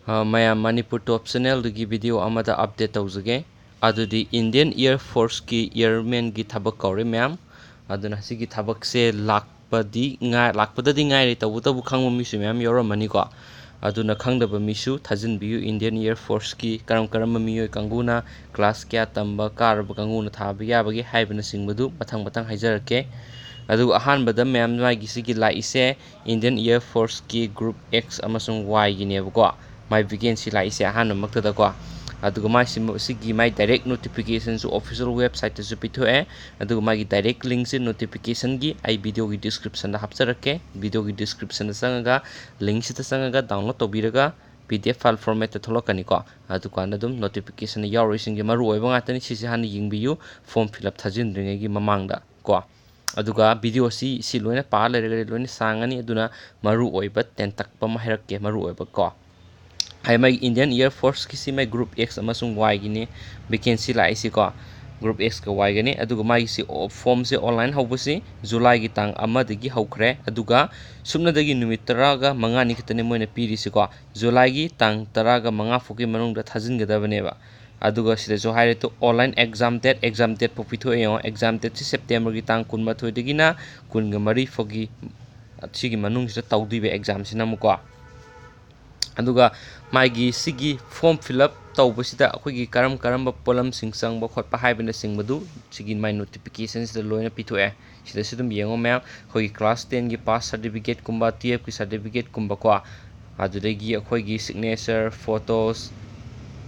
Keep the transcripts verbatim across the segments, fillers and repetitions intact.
ꯑ, ꯃꯌꯥꯝ, ꯃꯅꯤꯄꯨꯔ ꯇꯣꯞ ꯆꯦꯅꯦꯜꯗꯒꯤ ꯚꯤꯗꯤꯑꯣ ꯑꯃꯗ ꯑꯞꯗꯦꯠ ꯇꯧꯖꯒꯦ꯫ ꯑꯗꯨꯗꯤ ꯏꯟꯗꯤꯌꯟ ꯏꯌꯔ ꯐꯣꯔꯁꯀꯤ ꯏꯌꯔꯃꯦꯟꯒꯤ ꯊꯕꯛ ꯀꯧꯔꯦ ꯃꯌꯥꯝ꯫ ꯑꯗꯨꯅ ꯁꯤꯒꯤ ꯊꯕꯛꯁꯦ ꯂꯥꯛꯄꯗꯤ ꯉꯥꯏ-, ꯂꯥꯛꯄꯗꯗꯤ ꯉꯥꯏꯔꯦ, ꯇꯧꯕꯇꯕꯨ ꯈꯪꯕ ꯃꯤꯁꯨ ꯃꯌꯥꯝ ꯌꯥꯎꯔꯝꯃꯅꯤꯀꯣ꯫ ꯑꯗꯨꯅ ꯈꯪꯗꯕ ꯃꯤꯁꯨ ꯊꯥꯖꯤꯟꯕꯤꯌꯨ, ꯏꯟꯗꯤꯌꯟ ꯏꯌꯔ ꯐꯣꯔꯁꯀꯤ ꯀꯔꯝ ꯀꯔꯝꯕ ꯃꯤꯑꯣꯏ ꯀꯥꯡꯕꯨꯅ, ꯀ꯭ꯂꯥꯁ ꯀꯌꯥ ꯇꯝꯕ ꯀꯥꯔꯕ ꯀꯥꯡꯕꯨꯅ ꯊꯥꯕ ꯌꯥꯕꯒꯦ ꯍꯥꯏꯕꯅꯆꯤꯡꯕꯗꯨ ꯃꯊꯪ ꯃꯊꯪ ꯍꯥꯏꯖꯔꯛꯀꯦ꯫ ꯑꯗꯨꯒ ꯑꯍꯥꯟꯕꯗ ꯃꯌꯥꯝ ꯃꯥꯒꯤ ꯁꯤꯒꯤ ꯂꯥꯛꯏꯁꯦ ꯏꯟꯗꯤꯌꯟ ꯏꯌꯔ ꯐꯣꯔꯁꯀꯤ ꯒ꯭ꯔꯨꯞ ꯑꯦꯛꯁ ꯑꯃꯁꯨꯡ ꯋꯥꯏꯒꯤꯅꯦꯕꯀꯣ꯫ ꯃꯥꯏ ꯚꯦꯀꯦꯟꯁꯤ ꯂꯥꯛꯏꯁꯦ ꯑꯍꯥꯟꯕꯃꯛꯇꯗꯀꯣ꯫ ꯑꯗꯨꯒ ꯃꯥꯏꯁꯤ, ꯁꯤꯒꯤ ꯃꯥꯏ ꯗꯥꯏꯔꯦꯛ ꯅꯣꯇꯤꯐꯤꯀꯦꯁꯟꯁꯨ ꯑꯣꯐꯤꯁꯤꯌꯦꯜ ꯋꯦꯕꯁꯥꯏꯠꯇꯁꯨ ꯄꯤꯊꯣꯛꯑꯦ꯫ ꯑꯗꯨꯒ ꯃꯥꯒꯤ ꯗꯥꯏꯔꯦꯛ ꯂꯤꯡꯁꯦ ꯅꯣꯇꯤꯐꯤꯀꯦꯁꯟꯒꯤ ꯑꯩ ꯚꯤꯗꯤꯑꯣꯒꯤ ꯗꯤꯁꯀ꯭ꯔꯤꯞꯁꯟꯗ ꯍꯥꯞꯆꯔꯛꯀꯦ꯫ ꯚꯤꯗꯤꯑꯣꯒꯤ ꯗꯤꯁꯀ꯭ꯔꯤꯞꯁꯟꯗ ꯆꯪꯉꯒ, ꯂꯤꯡꯁꯤꯗ ꯆꯪꯉꯒ ꯗꯥꯎꯟꯂꯣꯗ ꯇꯧꯕꯤꯔꯒ, ꯄꯤ ꯗꯤ ꯑꯦꯐ ꯐꯥꯏꯜ ꯐꯣꯔꯃꯦꯠꯇ ꯊꯣꯛꯂꯛꯀꯅꯤꯀꯣ꯫ ꯑꯗꯨꯀꯥꯟꯗ ꯑꯗꯨꯝ ꯅꯣꯇꯤꯐꯤꯀꯦꯁꯟ ꯌꯥꯎꯔꯤꯁꯤꯡꯁꯦ ꯃꯔꯨ ꯑꯣꯏꯕ ꯉꯥꯛꯇꯅꯤ꯫ ꯁꯤꯁꯦ ꯍꯥꯟꯅ ꯌꯦꯡꯕꯤꯌꯨ, ꯐꯣꯔꯝ ꯐꯤꯜ ꯑꯞ ꯊꯥꯖꯤꯟꯗ꯭ꯔꯤꯉꯩꯒꯤ ꯃꯃꯥꯡꯗ ꯀꯣ꯫ ꯑꯗꯨꯒ ꯚꯤꯗꯤꯑꯣꯁꯤ ꯁꯤ ꯂꯣꯏꯅ ꯄꯥ ꯂꯩꯔꯒꯗꯤ ꯂꯣꯏꯅ ꯁꯥꯡꯉꯅꯤ꯫ ꯑꯗꯨꯅ ꯃꯔꯨ ꯑꯣꯏꯕ ꯇꯦꯟꯇꯛꯄ ꯑꯃ ꯍꯥꯏꯔꯛꯀꯦ, ꯃꯔꯨ ꯑꯣꯏꯕ ꯀꯣ꯫ ꯍꯥꯏ, ꯃꯥꯒꯤ ꯏꯟꯗꯤꯌꯟ ꯏꯌꯔ ꯐꯣꯔꯁꯀꯤꯁꯤ ꯃꯥꯏ ꯒ꯭ꯔꯨꯞ ꯑꯦꯛꯁ ꯑꯃꯁꯨꯡ ꯋꯥꯏꯒꯤꯅꯤ ꯚꯦꯀꯦꯟꯁꯤ ꯂꯥꯛꯏꯁꯤꯀꯣ꯫ ꯒ꯭ꯔꯨꯞ ꯑꯦꯛꯁꯀ ꯋꯥꯏꯒꯅꯤ꯫ ꯑꯗꯨꯒ ꯃꯥꯒꯤꯁꯤ ꯑꯣ-, ꯐꯣꯔꯝꯁꯦ ꯑꯣꯟꯂꯥꯏꯟ ꯍꯧꯕꯁꯤ ꯖꯨꯂꯥꯏꯒꯤ ꯇꯥꯡ ꯑꯃꯗꯒꯤ ꯍꯧꯈ꯭ꯔꯦ꯫ ꯑꯗꯨꯒ ꯁꯨꯞꯅꯗꯒꯤ ꯅꯨꯃꯤꯠ ꯇꯔꯥꯒ ꯃꯉꯥꯅꯤ ꯈꯛꯇꯅꯤ ꯃꯣꯏꯅ ꯄꯤꯔꯤꯁꯤꯀꯣ꯫ ꯖꯨꯂꯥꯏꯒꯤ ꯇꯥꯡ ꯇꯔꯥꯒ ꯃꯉꯥ ꯐꯥꯎꯒꯤ ꯃꯅꯨꯡꯗ ꯊꯥꯖꯤꯟꯒꯗꯕꯅꯦꯕ꯫ ꯑꯗꯨꯒ ꯁꯤꯗꯁꯨ ꯍꯥꯏꯔꯦ, to online exam date, exam date ꯐꯥꯎ ꯄꯤꯊꯣꯛꯑꯦ ꯌꯦꯡꯉꯣ꯫ ꯑꯦꯛꯖꯥꯝ ꯗꯦꯠꯁꯤ ꯁꯦꯞꯇꯦꯝꯕꯔꯒꯤ ꯇꯥꯡ ꯀꯨꯟꯃꯥꯊꯣꯏꯗꯒꯤꯅ ꯀꯨꯟꯒ ꯃꯔꯤ ꯐꯥꯎꯒꯤ, ꯁꯤꯒꯤ ꯃꯅꯨꯡꯁꯤꯗ ꯇꯧꯗꯣꯏꯕ ꯑꯦꯛꯖꯥꯝꯁꯤꯅ ꯑꯃꯨꯛꯀꯣ꯫ ꯑꯗꯨꯒ ꯃꯥꯒꯤ ꯁꯤꯒꯤ ꯐꯣꯔꯝ ꯐꯤꯜ ꯑꯞ ꯇꯧꯕꯁꯤꯗ ꯑꯩꯈꯣꯏꯒꯤ ꯀꯔꯝ ꯀꯔꯝꯕ ꯄꯣꯠꯂꯝꯁꯤꯡ ꯆꯪꯕ ꯈꯣꯠꯄ ꯍꯥꯏꯕꯅꯆꯤꯡꯕꯗꯨ ꯁꯤꯒꯤ ꯃꯥꯏ ꯅꯣꯇꯤꯐꯤꯀꯦꯁꯟꯁꯤꯗ ꯂꯣꯏꯅ ꯄꯤꯊꯣꯛꯑꯦ꯫ ꯁꯤꯗꯁꯨ ꯑꯗꯨꯝ ꯌꯦꯡꯉꯣ ꯃꯌꯥꯝ, ꯑꯩꯈꯣꯏꯒꯤ ꯀ꯭ꯂꯥꯁ ꯇꯦꯟꯒꯤ ꯄꯥꯁ ꯁꯥꯔꯇꯤꯐꯤꯀꯦꯠꯀꯨꯝꯕ, ꯇꯨꯌꯦꯜꯐꯀꯤ ꯁꯥꯔꯇꯤꯐꯤꯀꯦꯠꯀꯨꯝꯕꯀꯣ, ꯑꯗꯨꯗꯒꯤ ꯑꯩꯈꯣꯏꯒꯤ ꯁꯤꯒꯅꯦꯆꯔ, ꯐꯣꯇꯣꯁ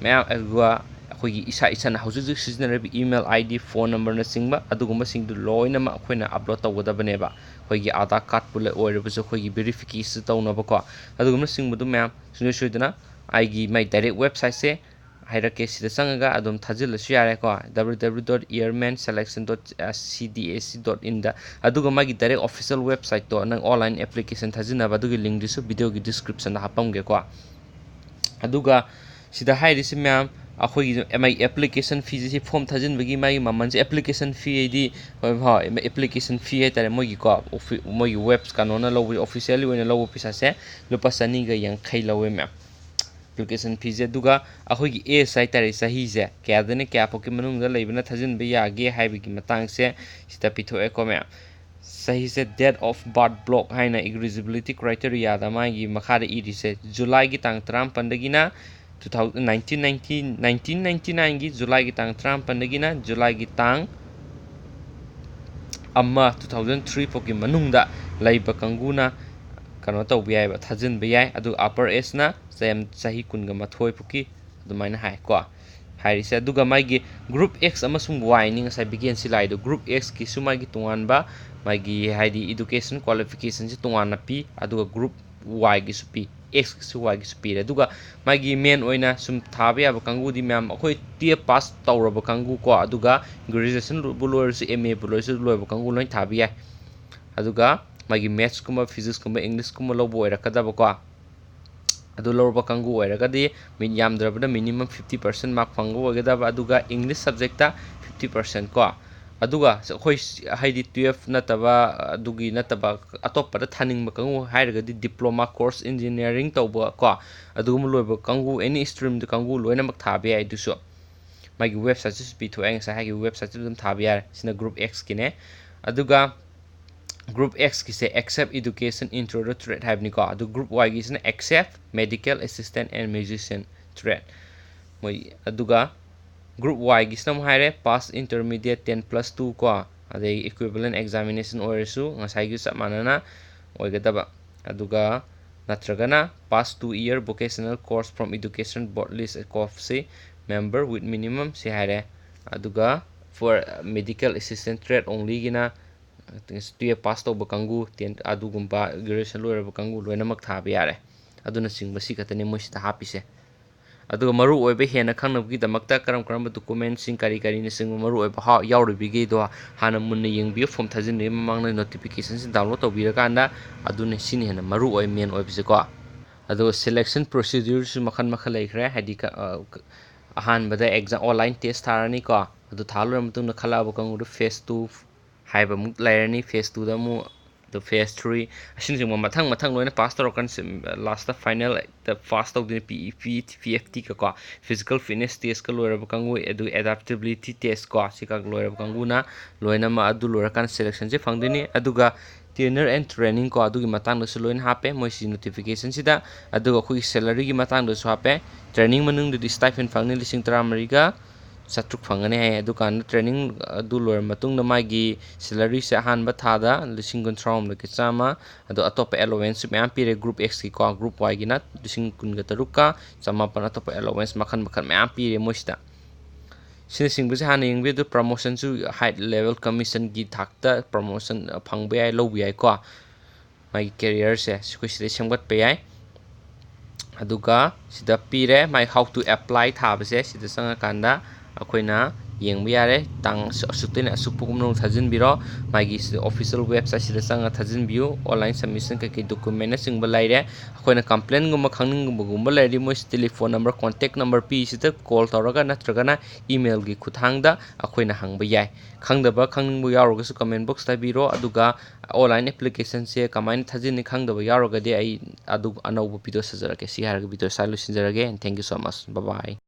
ꯃꯌꯥꯝ, ꯑꯗꯨꯒ ꯑꯩꯈꯣꯏꯒꯤ ꯏꯁꯥ ꯏꯁꯥꯅ ꯍꯧꯖꯤꯛ ꯍꯧꯖꯤꯛ ꯁꯤꯖꯤꯟꯅꯔꯤꯕ ꯏꯃꯦꯜ ꯑꯥꯏ ꯗꯤ, ꯐꯣꯟ ꯅꯝꯕꯔꯅꯆꯤꯡꯕ ꯑꯗꯨꯒꯨꯝꯕꯁꯤꯡꯗꯨ ꯂꯣꯏꯅꯃꯛ ꯑꯩꯈꯣꯏꯅ ꯑꯞꯂꯣꯗ ꯇꯧꯒꯗꯕꯅꯦꯕ꯫ ꯑꯩꯈꯣꯏꯒꯤ ꯑꯥꯙꯥꯔ ꯀꯥꯔꯠꯄꯨ ꯂꯩ-, ꯑꯣꯏꯔꯕꯁꯨ ꯑꯩꯈꯣꯏꯒꯤ ꯚꯦꯔꯤꯐꯤꯀꯦꯁꯟ ꯇꯧꯅꯕꯀꯣ, ꯑꯗꯨꯒꯨꯝꯕꯅꯆꯤꯡꯕꯗꯨ ꯃꯌꯥꯝ ꯁꯨꯡꯁꯣꯏ ꯁꯣꯏꯗꯅ ꯑꯩꯒꯤ ꯃꯥꯏ ꯗꯥꯏꯔꯦꯛ ꯋꯦꯕꯁꯥꯏꯠꯁꯦ ꯍꯥꯏꯔꯛꯀꯦ, ꯁꯤꯗ ꯆꯪꯉꯒ ꯑꯗꯨꯝ ꯊꯥꯖꯤꯜꯂꯁꯨ ꯌꯥꯔꯦꯀꯣ, W W W dot airman selection dot C D A C dot in ꯗ꯫ ꯑꯗꯨꯒ ꯃꯥꯒꯤ ꯗꯥꯏꯔꯦꯛ ꯑꯣꯐꯤꯁꯤꯌꯦꯜ ꯋꯦꯕꯁꯥꯏꯠꯇꯣ, ꯅꯪ ꯑꯣꯟꯂꯥꯏꯟ ꯑꯦꯄ꯭ꯂꯤꯀꯦꯁꯟ ꯊꯥꯖꯤꯟꯅꯕ ꯑꯗꯨꯒꯤ ꯂꯤꯡꯗꯨꯁꯨ ꯚꯤꯗꯤꯑꯣꯒꯤ ꯗꯤꯁꯀ꯭ꯔꯤꯞꯁꯟꯗ ꯍꯥꯞꯄꯝꯒꯦꯀꯣ꯫ ꯑꯗꯨꯒ ꯁꯤꯗ ꯍꯥꯏꯔꯤꯁꯤ ꯃꯌꯥꯝ, ꯑꯩꯈꯣꯏꯒꯤ ꯃꯥꯒꯤ ꯑꯦꯄ꯭ꯂꯤꯀꯦꯁꯟ ꯐꯤꯁꯦ, ꯁꯤ ꯐꯣꯔꯝ ꯊꯥꯖꯤꯟꯕꯒꯤ ꯃꯥꯒꯤ ꯃꯃꯜꯁꯦ, ꯑꯦꯄ꯭ꯂꯤꯀꯦꯁꯟ ꯐꯤ ꯍꯥꯏꯗꯤ, ꯍꯣꯏ, ꯍꯣꯏ, ꯑꯦꯄ꯭ꯂꯤꯀꯦꯁꯟ ꯐꯤ ꯍꯥꯏꯇꯥꯔꯦ, ꯃꯣꯏꯒꯤꯀꯣ, ꯑꯣꯐꯤ-, ꯃꯣꯏꯒꯤ ꯋꯦꯕ ꯀꯩꯅꯣꯅ ꯂꯧꯕ, ꯑꯣꯐꯤꯁꯤꯌꯦꯜꯂꯤ ꯑꯣꯏꯅ ꯂꯧꯕ ꯄꯩꯁꯥꯁꯦ ꯂꯨꯄꯥ ꯆꯅꯤꯒ ꯌꯥꯡꯈꯩ ꯂꯧꯋꯦ ꯃꯌꯥꯝ꯫ ꯑꯦꯄ꯭ꯂꯤꯀꯦꯁꯟ ꯐꯤꯁꯦ꯫ ꯑꯗꯨꯒ ꯑꯩꯈꯣꯏꯒꯤ ꯑꯦꯖ ꯍꯥꯏꯇꯥꯔꯦ, ꯆꯍꯤꯁꯦ ꯀꯌꯥꯗꯩꯅ ꯀꯌꯥ ꯐꯥꯎꯒꯤ ꯃꯅꯨꯡꯗ ꯂꯩꯕꯅ ꯊꯥꯖꯤꯟꯕ ꯌꯥꯒꯦ ꯍꯥꯏꯕꯒꯤ ꯃꯇꯥꯡꯁꯦ ꯁꯤꯗ ꯄꯤꯊꯣꯛꯑꯦꯀꯣ ꯃꯌꯥꯝ꯫ ꯆꯍꯤꯁꯦ date of birth block ꯍꯥꯏꯅ eligibility criteriaꯗ ꯃꯥꯒꯤ ꯃꯈꯥꯗ ꯏꯔꯤꯁꯦ, ꯖꯨꯂꯥꯏꯒꯤ ꯇꯥꯡ ꯇꯔꯥꯃꯥꯄꯟꯗꯒꯤꯅ two thousand, nineteen ninety, nineteen ninety nineꯒꯤ ꯖꯨꯂꯥꯏꯒꯤ ꯇꯥꯡ ꯇꯔꯥꯃꯥꯄꯟꯗꯒꯤꯅ ꯖꯨꯂꯥꯏꯒꯤ ꯇꯥꯡ ꯑꯃ, two thousand three ꯐꯥꯎꯒꯤ ꯃꯅꯨꯡꯗ ꯂꯩꯕ ꯀꯥꯡꯕꯨꯅ ꯀꯩꯅꯣ ꯇꯧꯕ ꯌꯥꯏꯑꯕ, ꯊꯥꯖꯤꯟꯕ ꯌꯥꯏ꯫ ꯑꯗꯨꯒ upper ageꯅ ꯆꯌꯥꯝ-, ꯆꯍꯤ ꯀꯨꯟꯒ ꯃꯥꯊꯣꯏ ꯐꯥꯎꯒꯤ ꯑꯗꯨꯃꯥꯏꯅ ꯍꯥꯏ ꯀꯣ, ꯍꯥꯏꯔꯤꯁꯦ꯫ ꯑꯗꯨꯒ ꯃꯥꯒꯤ group X ꯑꯃꯁꯨꯡ Yꯅꯤ ꯉꯁꯥꯏ vacancy ꯂꯥꯛꯏꯗꯣ꯫ Group Xꯀꯤꯁꯨ ꯃꯥꯒꯤ ꯇꯣꯉꯥꯟꯕ, ꯃꯥꯒꯤ ꯍꯥꯏꯗꯤ education qualificationꯁꯦ ꯇꯣꯉꯥꯟꯅ ꯄꯤ, ꯑꯗꯨꯒ group Yꯒꯤꯁꯨ ꯄꯤ, Xꯀꯤꯁꯨ Yꯒꯤꯁꯨ ꯄꯤꯔꯦ꯫ ꯑꯗꯨꯒ ꯃꯥꯒꯤ main ꯑꯣꯏꯅ ꯁꯨꯝ ꯊꯥꯕ ꯌꯥꯕ ꯀꯥꯡꯕꯨꯗꯤ ꯃꯌꯥꯝ ꯑꯩꯈꯣꯏ twelve pass ꯇꯧꯔꯕ ꯀꯥꯡꯕꯨ ꯀꯣ, ꯑꯗꯨꯒ graduationꯕꯨ ꯂꯣꯏꯔꯁꯨ, MAꯕꯨ ꯂꯣꯏꯔꯁꯨ, ꯂꯣꯏꯕ ꯀꯥꯡꯕꯨ ꯂꯣꯏ ꯊꯥꯕ ꯌꯥꯏ꯫ ꯑꯗꯨꯒ ꯃꯥꯒꯤ mathsꯀꯨꯝꯕ, physicsꯀꯨꯝꯕ, Englishꯀꯨꯝꯕ ꯂꯧꯕ ꯑꯣꯏꯔꯛꯀꯗꯕꯀꯣ, ꯑꯗꯨ ꯂꯧꯔꯕ ꯀꯥꯡꯕꯨ ꯑꯣꯏꯔꯒꯗꯤ ꯃꯤ ꯌꯥꯝꯗ꯭ꯔꯕꯗ minimum fifty percent mark ꯐꯪꯕ ꯑꯣꯏꯒꯗꯕ, ꯑꯗꯨꯒ English subjectꯇ fifty percent ꯀꯣ꯫ ꯑꯗꯨꯒ ꯑꯩꯈꯣꯏ ꯍꯥꯏꯗꯤ twelve ꯅꯠꯇꯕ, ꯑꯗꯨꯒꯤ ꯅꯠꯇꯕ ꯑꯇꯣꯞꯄꯗ ꯊꯥꯅꯤꯡꯕ ꯀꯥꯡꯕꯨ ꯍꯥꯏꯔꯒꯗꯤ diploma course engineering ꯇꯧꯕ ꯀꯣ, ꯑꯗꯨꯒꯨꯝꯕ ꯂꯣꯏꯕ ꯀꯥꯡꯕꯨ, any streamꯗ ꯀꯥꯡꯕꯨ ꯂꯣꯏꯅꯃꯛ ꯊꯥꯕ ꯌꯥꯏ꯫ ꯑꯗꯨꯁꯨ ꯃꯥꯒꯤ websiteꯁꯤꯁꯨ ꯄꯤꯊꯣꯛꯑꯦ, ꯉꯁꯥꯏ ꯍꯥꯏꯈꯤꯕ websiteꯇꯨ ꯑꯗꯨꯝ ꯊꯥꯕ ꯌꯥꯔꯦ꯫ ꯁꯤꯅ group Xꯀꯤꯅꯦ꯫ ꯑꯗꯨꯒ group Xꯀꯤꯁꯦ except education introductorate ꯍꯥꯏꯕꯅꯤꯀꯣ꯫ ꯑꯗꯨ group Yꯒꯤꯁꯤꯅ except medical assistant and musician trade꯫ ꯃꯣꯏ ꯑꯗꯨꯒ group Yꯒꯤꯁꯤꯅ ꯑꯃꯨꯛ ꯍꯥꯏꯔꯦ, pass intermediate ten plus two ꯀꯣ, ꯑꯗꯩ equivalent examination ꯑꯣꯏꯔꯁꯨ ꯉꯁꯥꯏꯒꯤ ꯆꯞ ꯃꯥꯟꯅꯅ ꯑꯣꯏꯒꯗꯕ꯫ ꯑꯗꯨꯒ ꯅꯠꯇ꯭ꯔꯒꯅ pass two year vocational course from education board list ꯀꯣꯞꯁꯤ member with minimum ꯁꯤ ꯍꯥꯏꯔꯦ꯫ ꯑꯗꯨꯒ for medical assistant trade onlyꯒꯤꯅ twelve pass ꯇꯧꯕ ꯀꯥꯡꯕꯨ, ten ꯑꯗꯨꯒꯨꯝꯕ graduation ꯂꯣꯏꯔꯕ ꯀꯥꯡꯕꯨ ꯂꯣꯏꯅꯃꯛ ꯊꯥꯕ ꯌꯥꯔꯦ꯫ ꯑꯗꯨꯅꯆꯤꯡꯕ ꯁꯤ ꯈꯛꯇꯅꯤ ꯃꯣꯏ ꯁꯤꯗ ꯍꯥꯞꯄꯤꯁꯦ꯫ ꯑꯗꯨꯒ ꯃꯔꯨꯑꯣꯏꯕ ꯍꯦꯟꯅ ꯈꯪꯅꯕꯒꯤꯗꯃꯛꯇ ꯀꯔꯝ ꯀꯔꯝꯕ documentꯁꯤꯡ, ꯀꯔꯤ ꯀꯔꯤꯅꯆꯤꯡꯕ ꯃꯔꯨꯑꯣꯏꯕ ꯍꯥ-, ꯌꯥꯎꯔꯤꯕꯒꯦꯗꯣ ꯍꯥꯟꯅ ꯃꯨꯟꯅ ꯌꯦꯡꯕꯤꯌꯨ꯫ Form ꯊꯥꯖꯤꯟꯗ꯭ꯔꯤꯉꯩ ꯃꯃꯥꯡꯗ notificationꯁꯤ download ꯇꯧꯕꯤꯔꯀꯥꯟꯗ, ꯑꯗꯨꯅ ꯁꯤꯅ ꯍꯦꯟꯅ ꯃꯔꯨꯑꯣꯏ, main ꯑꯣꯏꯕꯁꯦꯀꯣ꯫ ꯑꯗꯨꯒ selection procedureꯁꯨ ꯃꯈꯜ ꯃꯈꯜ ꯂꯩꯈ꯭ꯔꯦ, ꯍꯥꯏꯗꯤ ꯀ-, ꯑ, ꯀ-, ꯑꯍꯥꯟꯕꯗ exam, online test ꯊꯥꯔꯅꯤꯀꯣ, ꯑꯗꯨ ꯊꯥ ꯂꯣꯏꯔ ꯃꯇꯨꯡꯗ ꯈꯜꯂꯛꯑꯕ ꯀꯥꯡꯕꯨꯗꯨ phase two ꯍꯥꯏꯕ ꯑꯃꯨꯛ ꯂꯩꯔꯅꯤ꯫ Phase twoꯗ ꯑꯃꯨꯛ ꯑꯗꯨ phase three ꯑꯁꯤꯅꯆꯤꯡꯕ ꯃꯊꯪ ꯃꯊꯪ ꯂꯣꯏꯅ ꯄꯥꯁ ꯇꯧꯔꯀꯥꯟꯗ ꯂꯥꯁꯇ ꯐꯥꯏꯅꯦꯜꯗ ꯄꯥꯁ ꯇꯧꯗꯣꯏꯅꯤ꯫ ꯄꯤ ꯏ ꯄꯤ ꯄꯤ ꯑꯦꯐ ꯇꯤꯒꯀꯣ, ꯐꯤꯖꯤꯀꯦꯜ ꯐꯤꯠꯅꯦꯁ ꯇꯦꯁꯀ ꯂꯣꯏꯔꯕ ꯀꯥꯡꯕꯨ, ꯑꯗꯨ ꯑꯦꯗꯥꯞꯇꯦꯕꯤꯂꯤꯇꯤ ꯇꯦꯁꯀꯣ, ꯁꯤꯒ ꯂꯣꯏꯔꯕ ꯀꯥꯡꯕꯨꯅ ꯂꯣꯏꯅꯃꯛ ꯑꯗꯨ ꯂꯣꯏꯔꯀꯥꯟꯗ ꯁꯦꯂꯦꯛꯁꯟꯁꯦ ꯐꯪꯗꯣꯏꯅꯤ꯫ ꯑꯗꯨꯒ ꯇ꯭ꯔꯦꯅꯔ ꯑꯦꯟ ꯇ꯭ꯔꯦꯅꯤꯡꯀꯣ, ꯑꯗꯨꯒꯤ ꯃꯇꯥꯡꯗꯁꯨ ꯂꯣꯏꯅ ꯍꯥꯞꯄꯦ ꯃꯣꯏꯁꯤ ꯅꯣꯇꯤꯐꯤꯀꯦꯁꯟꯁꯤꯗ꯫ ꯑꯗꯨꯒ ꯑꯩꯈꯣꯏꯒꯤ ꯁꯦꯂꯔꯤꯒꯤ ꯃꯇꯥꯡꯗꯁꯨ ꯍꯥꯞꯄꯦ꯫ ꯇ꯭ꯔꯦꯅꯤꯡ ꯃꯅꯨꯡꯗꯗꯤ ꯁ꯭ꯇꯥꯏꯐꯦꯟ ꯐꯪꯅꯤ ꯂꯤꯁꯤꯡ ꯇꯔꯥꯃꯔꯤꯒ ꯆꯥꯇ꯭ꯔꯨꯛ ꯐꯪꯒꯅꯤ ꯍꯥꯏ꯫ ꯑꯗꯨꯀꯥꯟꯗ ꯇ꯭ꯔꯦꯅꯤꯡ ꯑꯗꯨ ꯂꯣꯏꯔ ꯃꯇꯨꯡꯗ ꯃꯥꯒꯤ ꯁꯦꯂꯔꯤꯁꯦ ꯑꯍꯥꯟꯕ ꯊꯥꯗ ꯂꯤꯁꯤꯡ ꯀꯨꯟꯊ꯭ꯔꯥꯍꯨꯝꯗꯣꯏꯒ ꯆꯥꯝꯃ, ꯑꯗꯣ ꯑꯇꯣꯞꯄ ꯑꯦꯂꯣꯋꯦꯟꯁꯁꯨ ꯃꯌꯥꯝ ꯄꯤꯔꯦ꯫ ꯒ꯭ꯔꯨꯞ ꯑꯦꯛꯁꯀꯤꯀꯣ, ꯒ꯭ꯔꯨꯞ ꯋꯥꯏꯒꯤꯅ ꯂꯤꯁꯤꯡ ꯀꯨꯟꯒ ꯇꯔꯨꯛꯀ ꯆꯃꯥꯄꯟ, ꯑꯇꯣꯞꯄ ꯑꯦꯂꯣꯋꯦꯟꯁ ꯃꯈꯜ ꯃꯈꯜ ꯃꯌꯥꯝ ꯄꯤꯔꯦ ꯃꯣꯏꯁꯤꯗ꯫ ꯁꯤꯅꯆꯤꯡꯕꯁꯦ ꯍꯥꯟꯅ ꯌꯦꯡꯕꯤꯌꯨ꯫ ꯑꯗꯨ ꯄ꯭ꯔꯃꯣꯁꯟꯁꯨ ꯍꯥꯏꯠ ꯂꯦꯚꯦꯜ ꯀꯃꯤꯁꯟꯒꯤ ꯊꯥꯛꯇ ꯄ꯭ꯔꯃꯣꯁꯟ ꯐꯪꯕ ꯌꯥꯏ, ꯂꯧꯕ ꯌꯥꯏꯀꯣ꯫ ꯃꯥꯒꯤ ꯀꯦꯔꯤꯌꯔꯁꯦ ꯑꯩꯈꯣꯏ ꯁꯤꯗꯩ ꯁꯦꯝꯒꯠꯄ ꯌꯥꯏ꯫ ꯑꯗꯨꯒ ꯁꯤꯗ ꯄꯤꯔꯦ ꯃꯥꯒꯤ how to apply ꯊꯥꯕꯁꯦ꯫ ꯁꯤꯗ ꯆꯪꯉꯀꯥꯟꯗ ꯑꯩꯈꯣꯏꯅ ꯌꯦꯡꯕ ꯌꯥꯔꯦ꯫ ꯇꯥꯡ ꯑꯁꯨ-, ꯑꯁꯨꯛꯇꯩꯅ ꯑꯁꯨꯛ ꯐꯥꯎꯕ ꯃꯅꯨꯡꯗ ꯊꯥꯖꯤꯟꯕꯤꯔꯣ꯫ ꯃꯥꯒꯤ ꯁꯤꯗ ꯑꯣꯐꯤꯁꯤꯌꯦꯜ ꯋꯦꯕꯁꯥꯏꯠ ꯁꯤꯗ ꯆꯪꯉ ꯊꯥꯖꯤꯟꯕꯤꯌꯨ꯫ ꯑꯣꯟꯂꯥꯏꯟ ꯁꯕꯃꯤꯁꯟ ꯀꯩꯀꯩ ꯗꯣꯀꯨꯃꯦꯟꯅꯆꯤꯡꯕ ꯂꯩꯔꯦ꯫ ꯑꯩꯈꯣꯏꯅ ꯀꯝꯄ꯭ꯂꯦꯟꯒꯨꯝꯕ ꯈꯪꯅꯤꯡꯕꯒꯨꯝꯕ ꯂꯩꯔꯗꯤ ꯃꯣꯏꯁꯤ ꯇꯦꯂꯤꯐꯣꯟ ꯅꯝꯕꯔ, ꯀꯣꯟꯇꯦꯛ ꯅꯝꯕꯔ ꯄꯤꯁꯤꯗ ꯀꯣꯜ ꯇꯧꯔꯒ ꯅꯠꯇ꯭ꯔꯒꯅ ꯏꯃꯦꯜꯒꯤ ꯈꯨꯠꯊꯥꯡꯗ ꯑꯩꯈꯣꯏꯅ ꯍꯪꯕ ꯌꯥꯏ꯫ ꯈꯪꯗꯕ ꯈꯪꯅꯤꯡꯕ ꯌꯥꯎꯔꯒꯁꯨ ꯀꯃꯦꯟ ꯕꯣꯛꯁꯇ ꯍꯥꯏꯕꯤꯔꯣ꯫ ꯑꯗꯨꯒ ꯑꯣꯟꯂꯥꯏꯟ ꯑꯦꯄ꯭ꯂꯤꯀꯦꯁꯟꯁꯦ ꯀꯃꯥꯏꯅ ꯊꯥꯖꯤꯟꯅꯤ ꯈꯪꯗꯕ ꯌꯥꯎꯔꯒꯗꯤ ꯑꯩ ꯑꯗꯨ ꯑꯅꯧꯕ ꯚꯤꯗꯤꯑꯣ ꯁꯥꯖꯔꯛꯀꯦ꯫ ꯁꯤ ꯍꯥꯏꯔꯒ ꯚꯤꯗꯤꯑꯣ ꯁ꯭ꯋꯥꯏ ꯂꯣꯏꯁꯤꯟꯖꯔꯒꯦ꯫ And thank you so much. Bye bye.